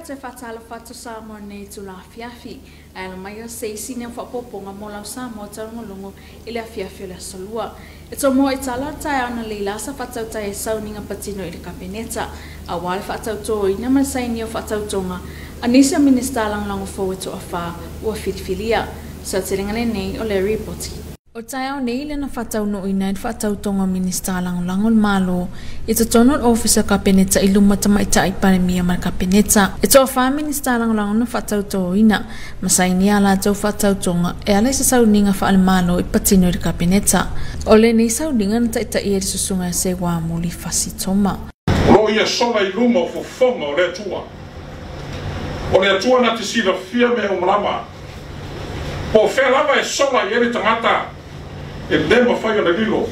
Te faatalofa atu Samoa nei tula afiafi. Ae ala mai o se isi nea whaapoponga mō lau Samoa taulogologo i le afiafi o le aso Lua. E tomoa i tala o taeao na leila sa faatautai e sauniga patino i le Kapeneta. Auā le faatautōina ma le sainia o faatautoga a nisi o Minisita lagolago fou e toafā ua filifilia. Seotelega lenei o le ripoti. O taeao nei le na faataunuuina ai le faatautoga o Minisita lagolago o le Malo i totonu o le Ofisa o Kapeneta i luma tamaitai Palemia ma le Kapeneta. E toafā Minisita lagolago na faatautōina ma sainia a latou faatautoga e ala i se sauniga faale-Malo i patino i le Kapeneta. O lenei sauniga na taitaia e le susuga ia Seuamuli Fasi Toma. O loo ia sola i luma o fofoga o le Atua. O le Atua na te silafia mea uma lava. Po o fea lava e sola i ai le tagata, e le mafai ona lilo.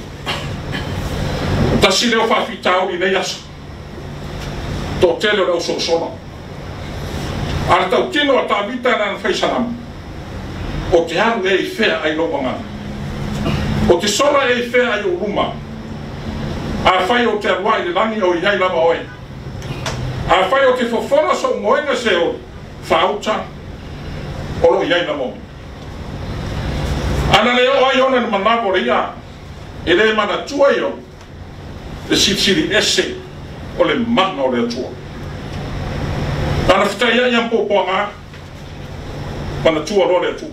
Tasi lea o faafitauli i nei aso, toatele o le ausolasola. A le tautino a Tavita i lana faisalama, O te alu ea i fea ai lou agaga? O te sola ea i fea ai ou luma? Afai ou te alu ae i le lagi, o i ai lava oe. Afai ou te fofola sou moega Seoli, faauta, o lo o i ai lava oe. Ana le oo ai ona i le manava o le i'a, e le manatua ai ona le silisili ese o le mana o le Atua. Ana fetaiai a poapoaga, manatua loa le Atua.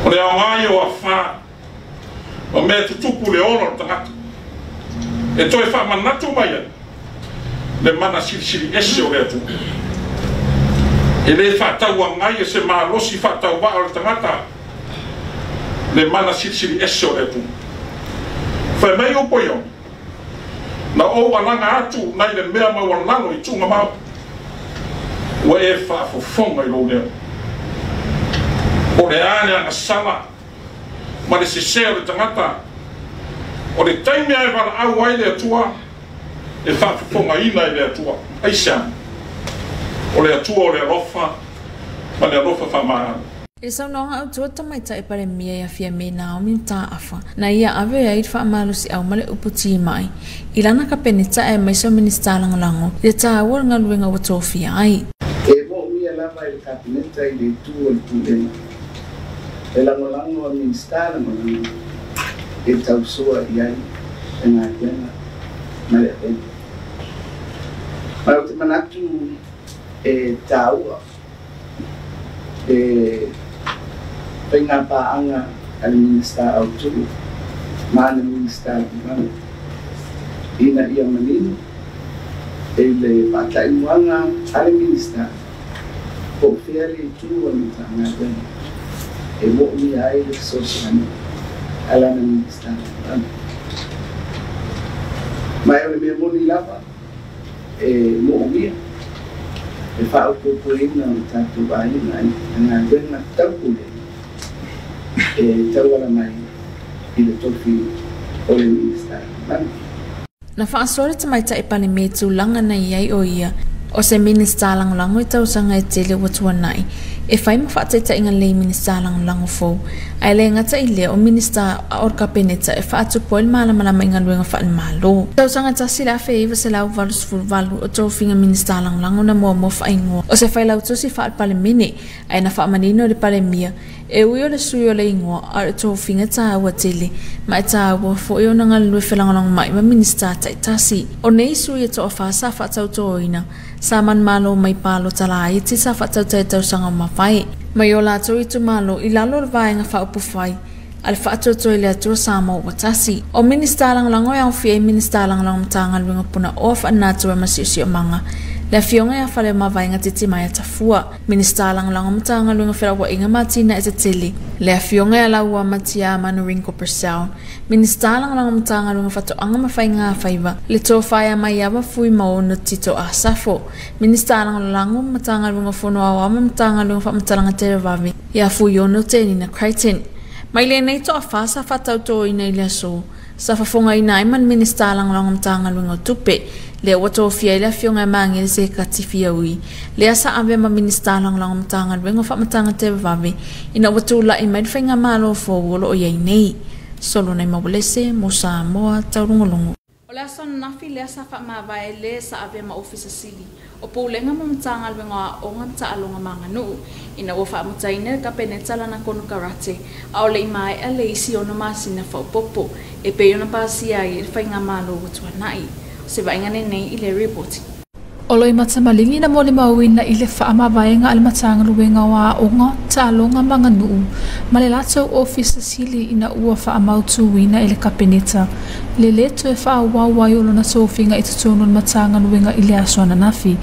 O le aoga ia o afa ma mea e tutupu i le ola o le tagata, e toe faamanatu mai ai le mana silisili ese o le Atua. E le faatauagai e se malosi faatauvaa o le tagata le mana silisili ese o le Atua. Fai mai upu ai ona, Na ou alaga atu nai le mea maualalo i tuugamau, ua e faafofoga i lou leo. O le a le agasala ma le sese o le tagata, o le taimi lava e valaau ai le Atua, e faafofogaina e le Atua. Aisea? O le Atua o le alofa ma le alofa faamagalo. I le saunoaga autu a Tamaitai Palemia ia Fiame Naomi Mataafa, na ia ave ai le faamalosiau ma le upu timai i lana Kapeneta aemaise o Minisita Lagolago i le taua o le galuega ua tofia ai. E moomia lava e le Kapeneta i le itu o le Pulega le lagolago a Minisita Lagolago e tausoa i ai le galuega ma le avega. Ma ou te manatu e taua le faiga paaga a le Minisita autu ma le Minisita Lagolago ina ia manino e le faataimuaga a le Minisita po o fea le itu o le Matagaluega e moomia ai le fesoasoani a lana Minisita Lagolago. Ma o le mea moni lava e moomia le faaopoopoina o le tatou aiga i le galuega taupule e tauala mai i le tofi o le Minisita Lagolago. Na faasoa le tamaitai Palemia i tulaga na i ai o ia o se Minisita Lagolago i tausaga e tele ua tuanai e fai ma faataitaiga lelei i Minisita Lagolago fou, ae le gata i lea o Minisita o le Kapeneta e faatupu ai le malamalama i galuega faale-Malo. Tausaga 1988 o tofiga Minisita Lagolago na muamua faaigoa o se failautusi faale-Palemene, ae na faamanino e le Palemia e ui o le sui o le igoa a o le tofiga taua tele ma e taua foi ona galulue felagolagomai ma Minisita taitasi. O nei sui e toafā sa faatautōina sa manumalo mai palota laiti sa faatautai i tausaga ua mavae mai o latou itumalo i lalo o le Vaega Faaupufai a le Faatuatua i le Atua Samoa ua tasi. O Minisita Lagolago e aofia ai Minisita Lagolago Matagaluega Punaoa Faalenatura ma Siosiomaga, le Afioga ia Faleomavaega Titimaea Tafua, Minisita Lagolago Matagaluega Felauaiga ma Atinae Tetele, le Afioga ia Laua Matia Manu Ringo Purcell, Minisita Lagolago Matagaluega Faatoaga ma Faiga Faiva, le Tofa ia Maiava Fuimaono Tito Asafo, Minisita Lagolago Matagaluega Fono Aoao ma Matagaluega Faamatalaga Televave ia Fuiono Tenina Crichton. Mai lenei toafā sa faatautōina i le aso sa fofogaina ai ma le Minisita Lagolago Matagaluega o Tupe, lea ua tofia ai le Afioga ia Magele Sekati Fiaui, lea sa avea ma Minisita Lagolago Matagaluega o Faamatalaga Televave ina ua tulai mai le faigamalo fou o lo o i ai nei. Solonai Maualese mo Samoa Taulogologo. O le aso ananafi lea sa faamavae le sa avea ma Ofisa Sili O pulega ma Matagaluega o Aoga ma Taaloga ma Aganuu ina ua faamutaina e le Kapeneta lana konokarate a o le'i mae'a le isi 6 masina fa'aopopo e pei ona pasia ai e le faigamālō ua tuana'i. O se vaaiga lenei i le ripoti. O lo i matamaligi na mo le mauina i le whaamavaenga a le Matagaluega o Aoga, Taaloga ma Aganuu, ma le latou Ofisa Sili ina ua whaamautuina e le Kapeneta. Le le toe whaawau ai o lona tofiga i totonu o le Matagaluega i le aso ananafi.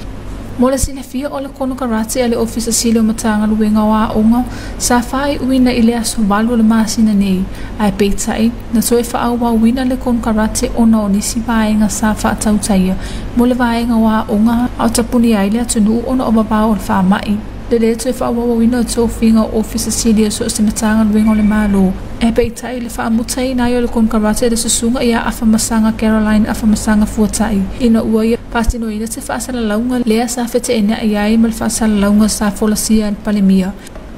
Mo le silafia o le konokarate a le Ofisa Sili o Matagaluega o Aoga sa faaiuina i le aso 8 o le masina nei, ae peitai na toe faaauauina le konokarate ona o nisi vaega sa faatautaia mo le vaega o aoga a o tapuni ai le atunuu ona o vavao o le faama'i. Le le toe faaauauina o tofiga o Ofisa Sili o so o se Matagaluega o le Malo, e peitai le faamutaina ai o le konokarate le susuga ia Afamasaga Caroline Afamasaga Fuatai ina ua ia faatinoina se faasalalauga lea sa fete'ena'i ai ma le faasalalauga sa folasia e le Palemia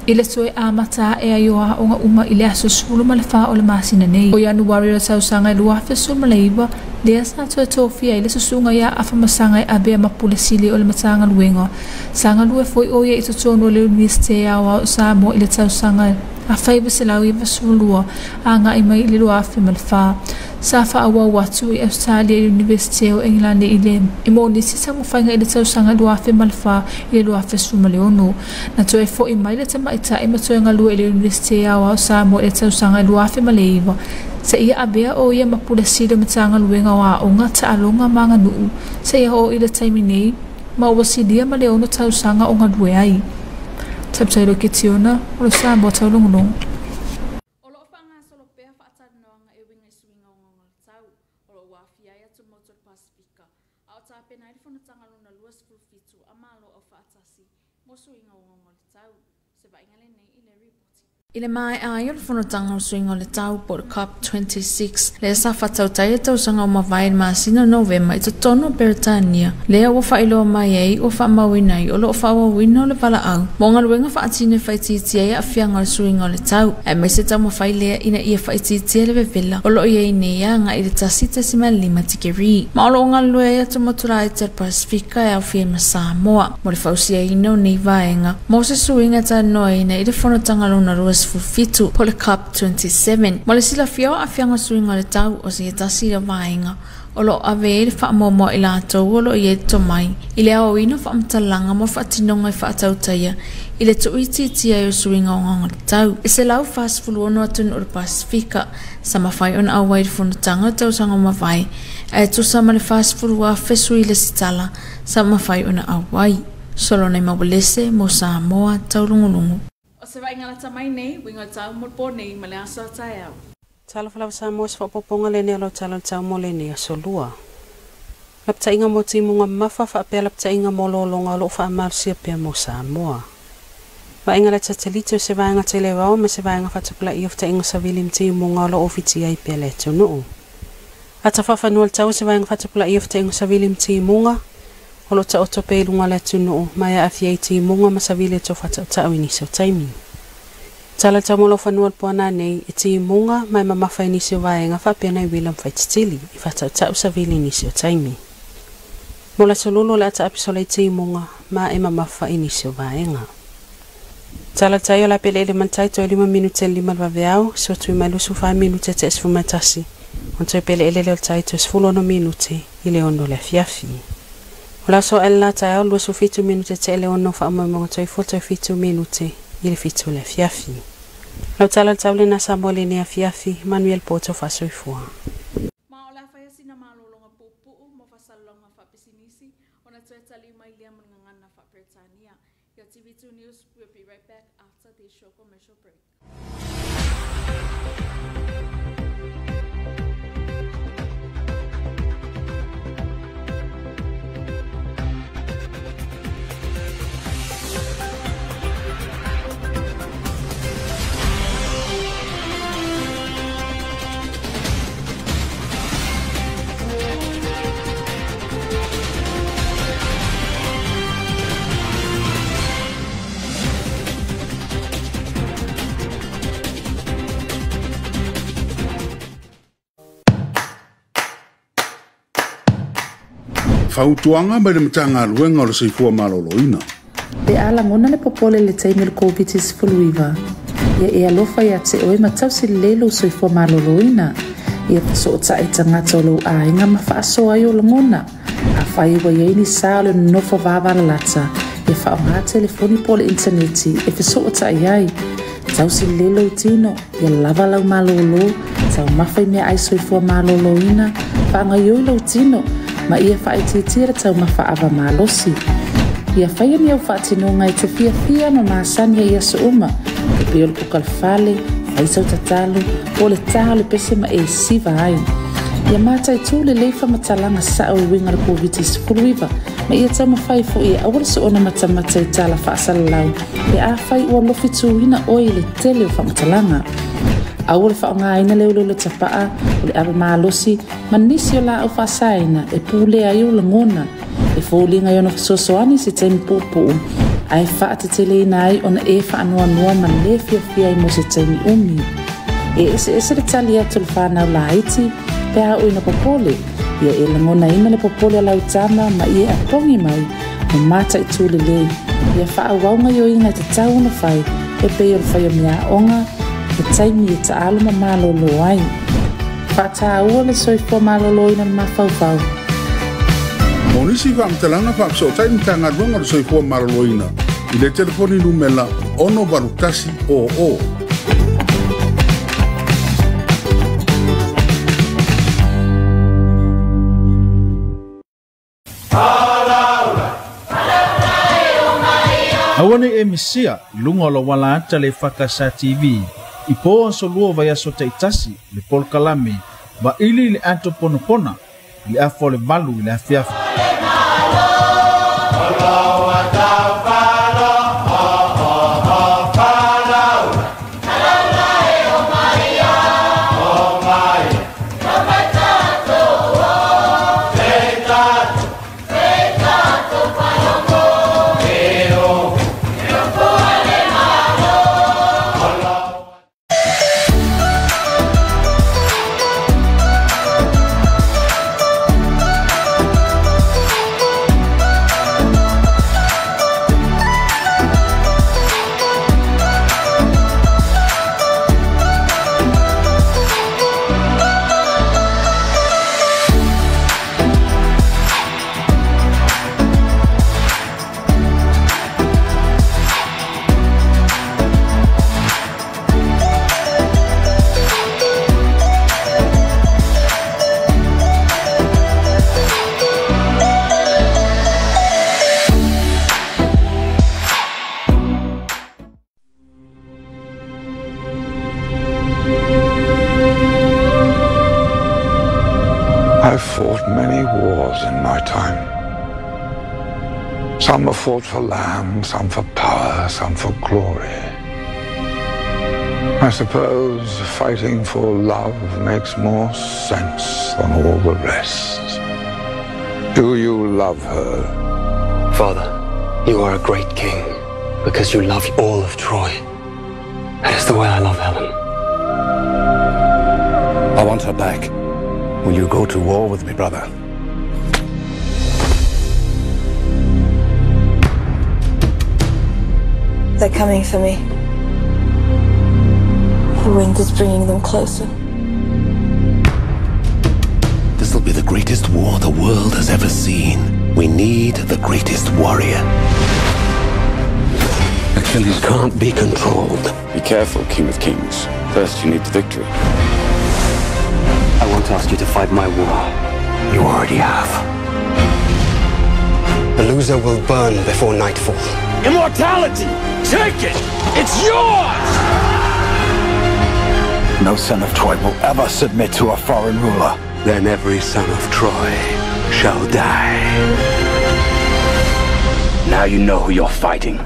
i le toe amata a'e ai o aoga uma i le aso 14 o le masina nei o Ianuari o le tausaga e 2019, lea sa toe tofia ai le susuga ia Afamasaga e avea ma pule sili o le Matagaluega. Sa galue foi o ia i totonu o le Iunivesite Aoao o Samoa i le tausaga 1992 aga'i mai i le 2004. Sa fa'aauau atu i Australia i le Iunivesite o Engilane i le i mo nisi taumafaiga i le tausaga 2004 i le 2016. Na toe fo'i mai le tamaita'i ma toe galue i le Iunivesite Aoao o Samoa i le tausaga 2009 seia avea o ia ma pule sili o Matagaluega o Aoga, Taaloga ma Aganuu seia oo i le taimi nei, ma ua silia ma le 6 tausaga o galue ai. Tautailo Kitiona o le Samoa Taulogologo. O loo faagasolo pea faatalanoaga e uiga i suiga ogaoga o le tau o loo ua aafia ai atumotu o le Pasifika a o tapena ai le fonotaga lona 27 a Malo Aufaatasi mo suiga ogaoga o le tau. Se vaaiga lenei i le ripoti. I le mae'a ai o le fonotaga o suiga o le tau po o le COP26 lea sa faatautai le tausaga o mavae i le masina o Novema i totonu o Peretania, lea ua faailoa mai ai ua faamauina ai o loo faaauauina o le valaau mo galuega faatino e faitiitia ai aafiaga o le suiga o le tau, aemaise taumafai lea ina ia faaitiitia le vevela o loo iai nei aga'i le 1.5 tikeri. Ma o loo galulue ai atumotu laiti o le Pasifika e aofia ai ma Samoa mo le fausiaina o nei vaega mo se suiga e talanoaina i le fonotaga lona 27 po o le COP27. Mo le silafia o aafiaga o suiga o le tau o se tasi le vaega o loo ave ai le faamuamua i latou o loo iai le tomai i le aoaoina o faamatalaga mo faatinoga e faatautaia i le tuuitiitia ai o suiga ogaoga o le tau. E 146 atunuu o le Pasifika sa mafai ona auai i le fonotaga o le tausaga o mavae, ae tusa ma le 40,000 sui lesitala sa mafai ona auai. Solonai Maualese mo Samoa Taulugulugu. O se vaaiga lata mai nei, uiga o le tau mo le po nei ma le aso a taeao. Talofa lava Samoa, se faaopoopoga lenei o lau tala o le tau mo lenei aso lua. Lapataiga mo timuga mamafa faapea lapataiga mo lologa o loo faamalosia pea mo Samoa. Vaaiga le satelite o se vaega televao ma se vaega faatapulaia o fetaiga savili ma timuga o loo ofitia ai pea le atunuu. Ata faafanua le tau o se vaega faatapulaia o fetaiga savili ma timuga o loo taoto pea i luga o le atunuu ma e aafia ai timuga ma savili e tofaataotao i nisi o taimi. Tala tau mo fanua le puana nei e timuga ma e mamafa i nisi o vaega faapea nai uila ma faititili i faataotao savili i nisi o taimi. Mo le sololo le ata apisola i timuga ma e mamafa i nisi o vaega. Tala tai o la pele ele mantai toi 5 minute 5 vaveau, so tui mai 25 minute te 11. On toi pele ele leo tai toi 16 minute i le 6 le afiafi. O la so ele la tai au 27 minute te le 6 whaamamonga toi 4 toi 7 minute i le 7 le afiafi. Lau tala tau le nasa mo le ne afiafi, Manuel Poto Fasoifua. Ma o le awhai asina malolonga pu'upu'u mo fasalonga faapisinisi ona toe taliu mai lea ma le gagana faa-Peretania. Your TV2 News will be right back after this short commercial break. Fautuaga mai le Matagaluega o le Soifua Maloloina. Pe a lagona le popole i le taimi o le Koviti-19, ia e alofa ia te oe ma tausi lelei lou soifua maloloina. Ia fesootai i tagata o lou aiga ma faasoa ai ou lagona. Afai ua i ai ni sa o le nonofo vavalalata, ia faaaoga telefoni po o le initaneti e fesootai ai. Tausi lelei lou tino, ia lava lau malōlō, taumafa i meaai soifua malōlōina, faagaoioi lou tino, ma ia faaitiitia le taumafa ava malosi. Ia faia ni au faatinoga e te fiafia ma masani ai i aso uma, e pei o le kuka le fale, fai sau tatalo, po o le tā o le pese ma e siva ai. Ia mataitū lelei faamatalaga sao e uiga i le Koviti-19, ma ia taumafai foi e aua le soona matamata i tala faasalalau pe afai ua lofituina oe i le tele o faamatalaga. Aua le faaaogaina le uleule tapaa, o le ava malosi, ma nisi o laau faasaina e pulea ai ou lagona. E foliga i ona fesoasoani se taimi puupuu, ae faateteleina ai ona e faanoanoa ma lē fiafia ai mo se taimi umi. E eseese le tali atu o le fanau laiti pe a oo ina popole. Ia e lagonaina le popole a lau tama ma ia e apogi mai ma mataitū lelei. Ia faaauau gaoioiga e tatau ona fai e pei o le fai o meaaoga, he taimi e taalo ma malōlō ai. Faataua le soifua malōlōina o le mafaufau. Mo nisi faamatalaga faafesootai le Matagaluega o le Soifua Maloloina i le telefoni numela 68100. Aua nei e misia i luga o lou ala ata le EFKS TV i po aso lua o vaiaso taitasi le polokalame vaili i le ato ponapona i le afa o le 8 i le afiafi. I've fought many wars in my time. Some have fought for land, some for power, some for glory. I suppose fighting for love makes more sense than all the rest. Do you love her? Father, you are a great king because you love all of Troy. That is the way I love Helen. I want her back. Will you go to war with me, brother? They're coming for me. The wind is bringing them closer. This'll be the greatest war the world has ever seen. We need the greatest warrior. Achilles can't be controlled. Be careful, King of Kings. First, you need the victory. I won't ask you to fight my war. You already have. The loser will burn before nightfall. Immortality! Take it! It's yours! No son of Troy will ever submit to a foreign ruler. Then every son of Troy shall die. Now you know who you're fighting.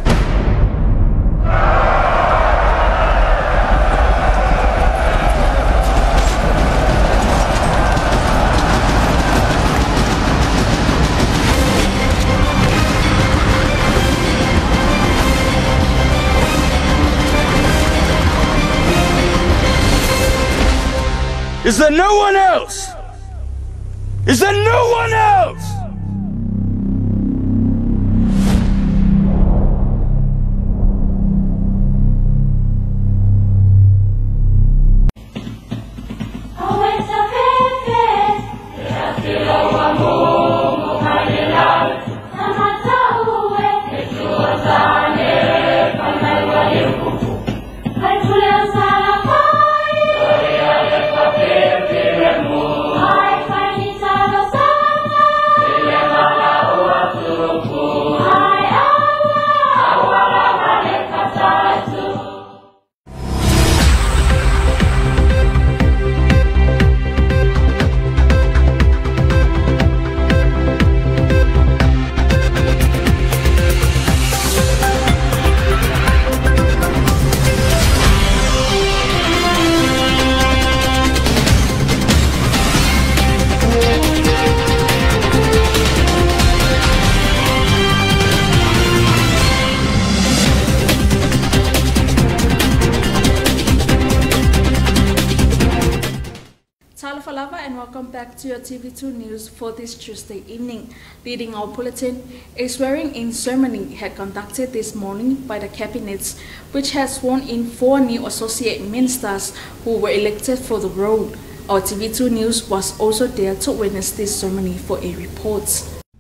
Is there no one else? Is there no one else? back to your TV2 News for this Tuesday evening. Leading our bulletin, a swearing-in ceremony had conducted this morning by the Cabinet, which has sworn in 4 new associate ministers who were elected for the role. Our TV2 News was also there to witness this ceremony for a report.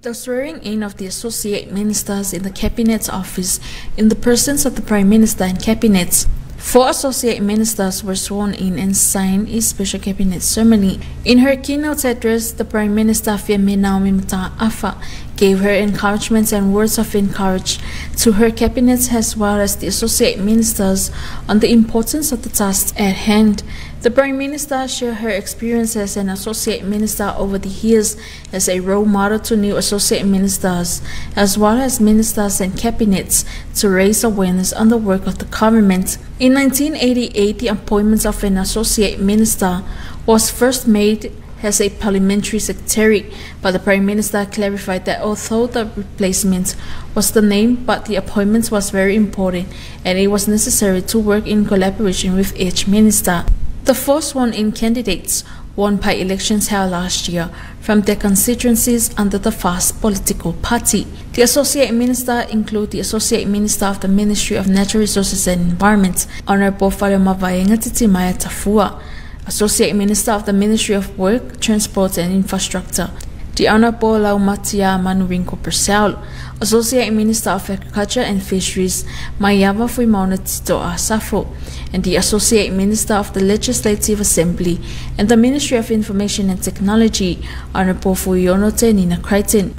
The swearing-in of the associate ministers in the Cabinet's office in the presence of the Prime Minister and Cabinet. 4 associate ministers were sworn in and signed a special cabinet ceremony. In her keynote address, the Prime Minister Fiame Naomi Mata'afa gave her encouragement and words of encouragement to her cabinet as well as the associate ministers on the importance of the task at hand. The Prime Minister shared her experience as an associate minister over the years as a role model to new associate ministers, as well as ministers and cabinets, to raise awareness on the work of the government. In 1988, the appointment of an associate minister was first made as a parliamentary secretary, but the Prime Minister clarified that although the replacement was the name, but the appointment was very important and it was necessary to work in collaboration with each minister. The 4 sworn-in candidates won by elections held last year from their constituencies under the FAST political party. The associate minister include the associate minister of the Ministry of Natural Resources and Environment, Honorable Faleomavaega Titimaea Tafua, Associate Minister of the Ministry of Work, Transport and Infrastructure, the Honorable Laumatia Manurinko Purcell, Associate Minister of Agriculture and Fisheries, Maiava Fuimaono Tito Asafo, and the Associate Minister of the Legislative Assembly and the Ministry of Information and Technology, Honorable Fuiono Nina Crichton.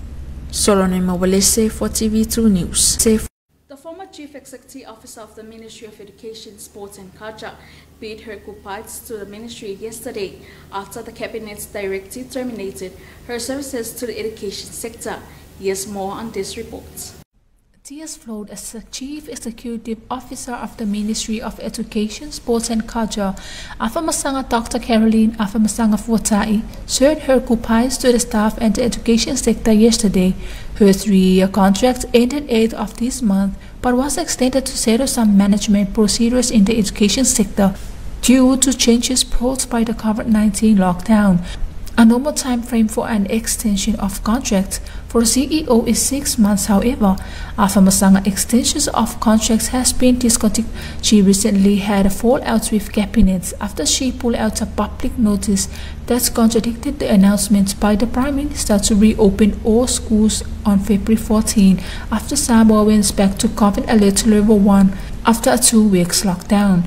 Solone Mawalese for TV2 News. The former Chief Executive Officer of the Ministry of Education, Sports and Culture bid her goodbyes to the ministry yesterday after the Cabinet's directive terminated her services to the education sector. Here's more on this report. Tears flowed as the Chief Executive Officer of the Ministry of Education, Sports and Culture, Afamasaga Dr. Caroline Afamasaga Fuatai, shared her goodbyes to the staff and the education sector yesterday. Her 3-year contract ended 8th of this month, but was extended to settle some management procedures in the education sector due to changes brought by the COVID-19 lockdown. A normal time frame for an extension of contract for CEO is 6 months. However, Afamasaga extensions of contracts has been discontinued. She recently had a fallout with Cabinet after she pulled out a public notice that contradicted the announcement by the Prime Minister to reopen all schools on February 14 after Samoa went back to COVID alert level 1 after a 2 weeks lockdown.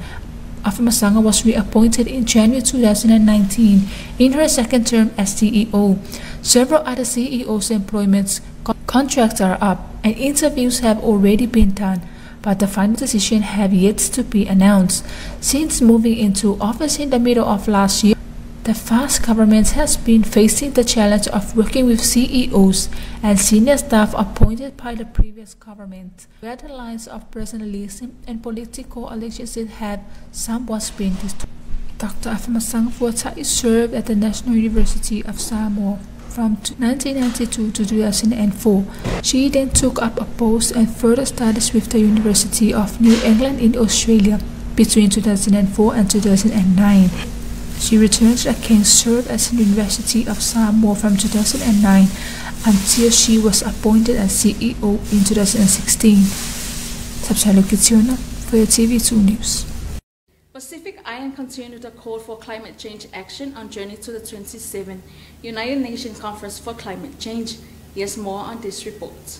Afamasaga was reappointed in January 2019 in her second term as CEO. Several other CEOs' employment contracts are up and interviews have already been done, but the final decision have yet to be announced. Since moving into office in the middle of last year, the FAST government has been facing the challenge of working with CEOs and senior staff appointed by the previous government, where the lines of personalism and political allegiances have somewhat been distorted. Dr. Afamasaga Fuatai served at the National University of Samoa from 1992 to 2004. She then took up a post and further studies with the University of New England in Australia between 2004 and 2009. She returned to again served as the University of Samoa from 2009 until she was appointed as CEO in 2016. Sabsalo Kitiona for your TV2 News. Pacific Island continued the call for climate change action on journey to the 27th United Nations Conference for Climate Change. Here's more on this report.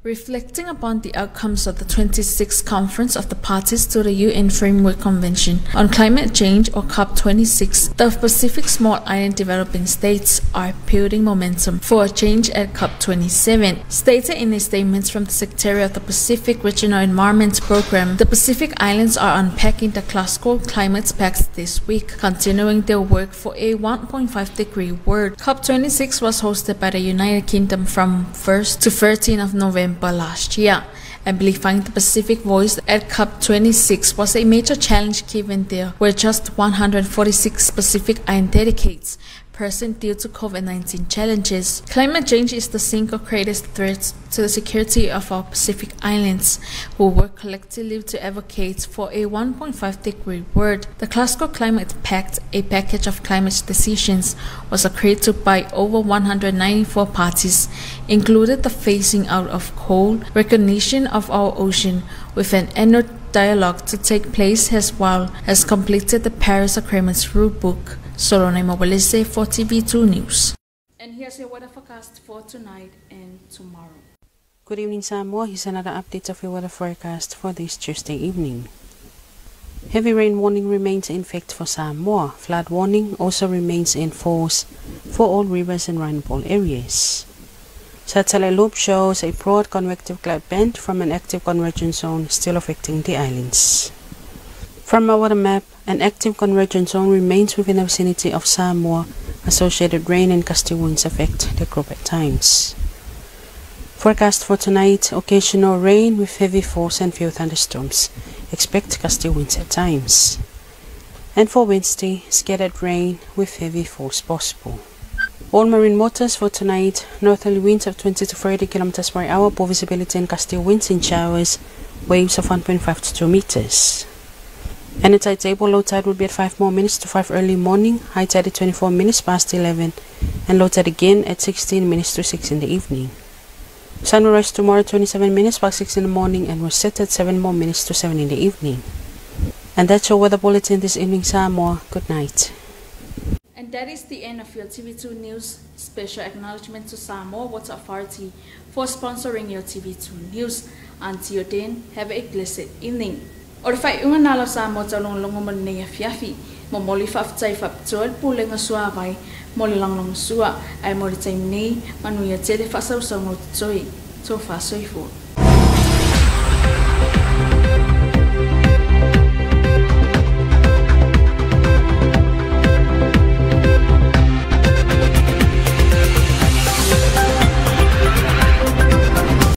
Reflecting upon the outcomes of the 26th Conference of the Parties to the UN Framework Convention on Climate Change, or COP26, the Pacific Small Island Developing States are building momentum for a change at COP27. Stated in a statement from the Secretary of the Pacific Regional Environment Program, the Pacific Islands are unpacking the Glasgow Climate Pact this week, continuing their work for a 1.5-degree world. COP26 was hosted by the United Kingdom from 1st to 13th of November last year. Amplifying the Pacific voice at COP26 was a major challenge given there were just 146 Pacific Island delegates present due to COVID-19 challenges. Climate change is the single greatest threat to the security of our Pacific Islands. We work collectively to advocate for a 1.5 degree world. The Glasgow Climate Pact, a package of climate decisions, was agreed to by over 194 parties, included the phasing out of coal, recognition of our ocean with an annual dialogue to take place as well as completed the Paris Agreement's rulebook. Solone Mobilise for TV2 News. And here's your weather forecast for tonight and tomorrow. Good evening, Samoa. Here's another update of your weather forecast for this Tuesday evening. Heavy rain warning remains in effect for Samoa. Flood warning also remains in force for all rivers and rainfall areas. Satellite loop shows a broad convective cloud band from an active convergence zone still affecting the islands. From our weather map, an active convergence zone remains within the vicinity of Samoa. Associated rain and gusty winds affect the group at times. Forecast for tonight, occasional rain with heavy force and few thunderstorms. Expect gusty winds at times. And for Wednesday, scattered rain with heavy force possible. All marine waters for tonight, northerly winds of 20 to 40 kilometers per hour, poor visibility and gusty winds in showers, waves of 1.5 to 2 meters. And the tide table, low tide will be at 5 more minutes to 5 early morning, high tide at 24 minutes past 11, and low tide again at 16 minutes to 6 in the evening. Sun will rise tomorrow 27 minutes past 6 in the morning and will set at 7 more minutes to 7 in the evening. And that's your weather bulletin this evening, Samoa. Good night. And that is the end of your TV2 News. Special acknowledgement to Samoa Water Authority for sponsoring your TV2 News. Until then, have a blessed evening. O le faaiuga na alo Samoa taulogologo mo lenei afiafi. Momoli faafetai faapitoa le pulega suavai mo le lagolagosua ae mo le taimi nei manuia tele faasausauga o totoe. Tofa soifua.